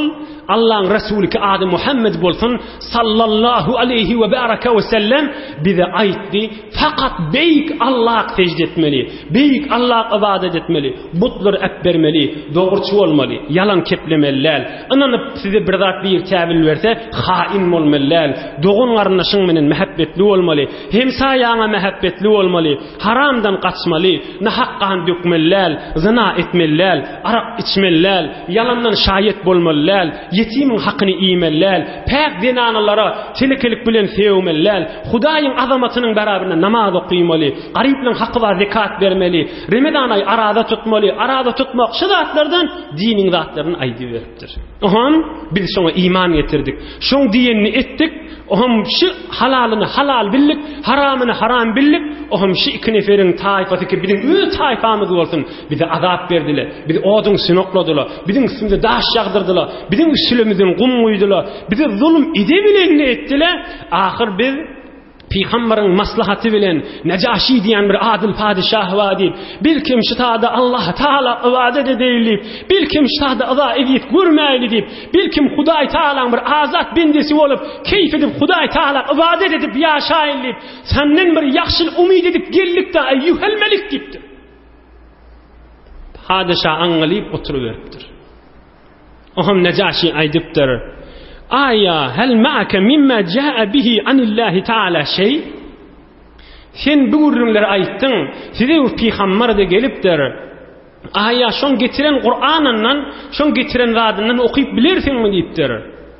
Allaň Resuly ki ady Muhammed bolsun sallallahu aleýhi we baraka we sellem bize aýtdy, fakat beýik Allaha sežde etmeli, beýik Allaha ybadat etmeli, butlary äpbermeli, dogruçy bolmaly, ýalan keplemeli däl, ynanyp size bir zat bir täwil berse, hain bolmaly däl, dogan-garyndaşyň menen mähebbetli bolmaly, hemsaýaňa mähebbetli bolmaly, haramdan gaçmaly, nahak gan dökmeli däl, zyna etmeli däl, arak içmeli däl, ýalandan şaýat bolmaly däl, ýetimiň hakyny iýmeli däl, päk zenanalara telekelik bilen sögmeli däl, Hudaýyň azamatynyň beraberinde namaz okymaly, garyplaryň haky bar zekat bermeli, Remezan aýy araza tutmaly, araza tutmak şu zatlardan diniň zatlaryny aýdyberipdir. Oňam biz şoňa iman getirdik. Şoň diýenini etdik. Oňam şu halalyny. Halalyny halal bildik, haramyny haram bildik. Oham şu iki neferiň taýpasy ki biziň öz taýpamyz bolsun, bize azap berdiler, bizi oduň üstüne okladylar, biziň üstümize daş ýagdyrdylar, biziň üstülemizden gum guýdular, bize zulum edebilenini etdiler. Ahyr biz Pygambaryň maslahaty bilen Nejaşi diýen bir adyl padyşah bar diýip, belkim şu tada Allah Taala ybadat edeýin diýip, belkim şu tada yza ezýet görmäýli diýip, belkim Hudaý Taalaň bir azat bendesi bolup, keýp edip Hudaý Taala ybadat edip ýaşaýyn diýip, senden bir ýagşylyk umyt edip geldik-dä, eýýuhel melik diýipdir. Padyşah aňňalyp oturyberipdir. Oňam Nejaşi aýdypdyr, Aýa, hel ma'ake mimma ja'a bihi anillahi ta'ala şeý? Sen bu gürrüňleri aýtdyň, size bir pygambar-da gelipdir. Aýa, şoň getiren Kur'anyndan, şoň getiren zadyndan okyp bilersiňmi diýipdir.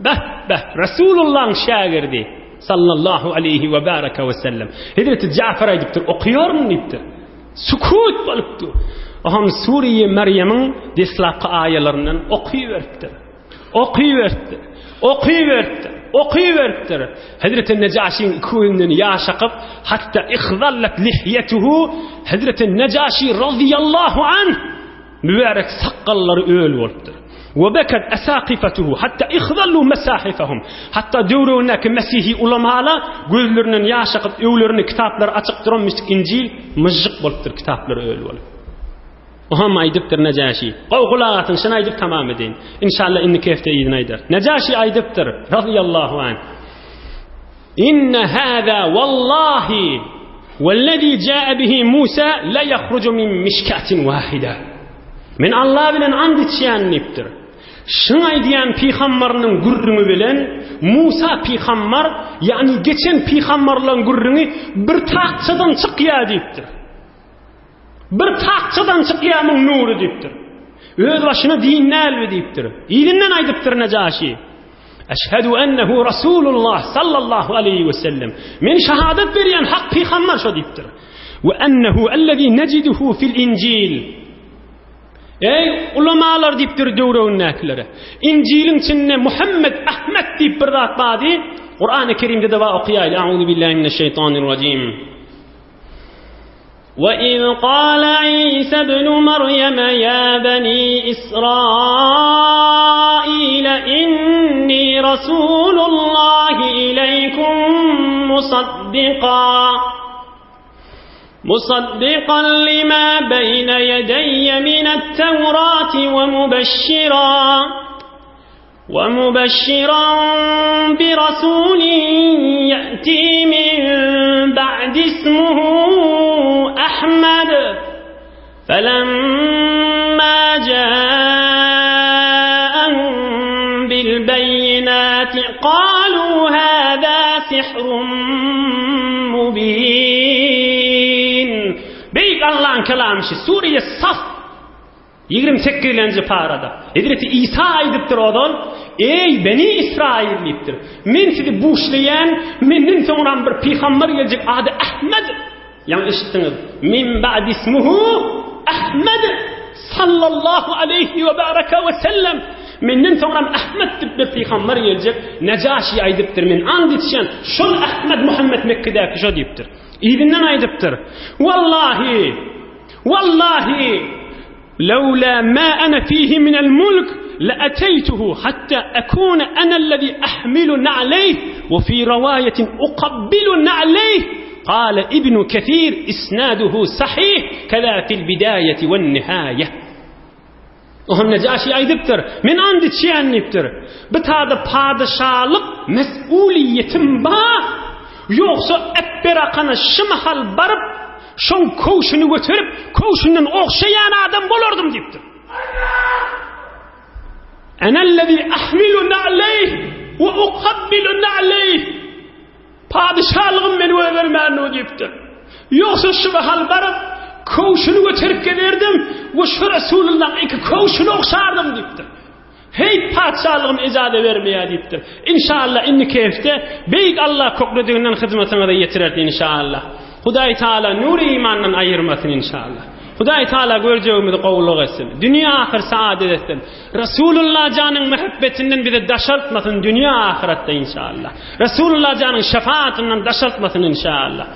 Beh, beh, Resulullahyň şägirdi, sallallahu aleýhi we baraka we sellem. Hezreti Jafar aýdypdyr, okaýaryn diýipdir. Sükut bolupdy. Oňam Sure-i Merýemiň deslapky aýalaryndan okyberipdir. Okyberipdir. Okyberipdir. Okyberipdir. Hezreti Nejaşyň iki gözünden ýaş akyp, hatda ihzallat lihýetuhu, Hezreti Nejaşy razyýallahu anh mübärek sakgallary öl bolupdyr. We bekat esaqifatuhu hatta ihzallu masahifahum. Hatda döwründäki mesihi ulamala gözlerinden ýaş akyp, öwlerinde kitaplary açyk duran mistik Injil myžžyk bolupdyr, kitaplary öl bolup. Oham aýdypdyr Nejaşi. Gowy gulak asyň, şuny aýdyp tamam edeýin. Inşallah indiki hepde yzyny aýdar. Nejaşi aýdypdyr, razyýallahu anh. Inne hâzâ wallahi wellezî câe bihi Musa la yahrucu min mişkâtin wâhide. Men Allah bilen and içýän diýipdir. Şuň aýdýan pygambarynyň gürrüňi bilen Musa pygambar, ýagny geçen pygambarlaryň gürrüňi bir tagçadan çykýar diýipdir. Bir tagçadan çykýar muň nury diýipdir. Öz başyna din dälmi diýipdir. Yzyndan aýdypdyr Nejaşi. Eşhedü ennehu Rasulullah sallallahu aleyhi ve sellem. Men şahadat berýän hak pygamber şo diýipdir. Ve ennehu ellezî neciduhu fil injil. Ey ulamalar diýipdir döwregindäkilere. Injiliň içinde Muhammed Ahmed diýip bir zat bar diýip, Kur'an-ı Kerimde de bar okaýaýly. Euzu billahi mineşşeytanirracim. وَإِذْ قَالَ عِيسَى ابْنُ مَرْيَمَ يَا بَنِي إِسْرَائِيلَ إِنِّي رَسُولُ اللَّهِ إِلَيْكُمْ مُصَدِّقًا مصدقا لما بين يدي من التوراة ومبشرا ومبشرا برسول يأتي من بعد اسمه أحمد فلما جاءهم بالبينات قالوا هذا سحر مبين Beýik Allah'ın kelamı Suriye Saf 28-nji parada Hezreti Isa aýdypdyr ozal, Eý, Beni Israil diýipdir. Men sizi buşlaýan, menden soňram bir pygamber geljek, ady Ahmed. Ýaňy eşitdiňiz. Min ba'di ismuhu Ahmed sallallahu aleýhi we baraka we sellem. Menden soňram Ahmed diýip bir pygamber geljek. Nejaşi aýdypdyr, men and içýän, şol Ahmed Muhammed Mekkedäki şo diýipdir. Yzyndan aýdypdyr. Wallahi Wallahi, lewla ma ana fihi minel mulk leateytuhu hatta akuna ana allazî ahmilu na'leyh we fî rawayetin ukabbilu na'leyh Kâle İbnu Kesir isnaduhu sahih keza fil bidayeti wen nihaye. Oňa Nejaşi aýdypdyr, Men and içýän diýipdir. Bu tada padyşalyk mes'uliýetim bar. Ýogsa Äpberakana şu mahal baryp, şoň köwşüni göterip, köwşünden ogşaýan adam bolardym diýipdir. Enellezî ahmilu na'leýh we ukabbilu na'leýh. Padyşalygym meni goýbermändir diýipdir. Ýogsa şu mahal baryp, köwşüni göterip gelerdim we şu Resulullahyň iki köwşüni ogşardym diýipdir. Heý, patyşalygym ejaza bermeýär diýipdir. Inşallah indiki hepde Beýik Allah köklediginden hyzmatyňyza ýetirer inşallah. Hudaý Taala nury imandan aýyrmasyn inşallah. Hudaý Taala görjegimizi gowulyk etsin. Dünýe ahyr saadet etsin. Resulullah janyň mähebbetinden bizi daşaltmasyn dünýe ahyratda inşallah. Resulullah janyň şefaatyndan daşaltmasyn inşallah.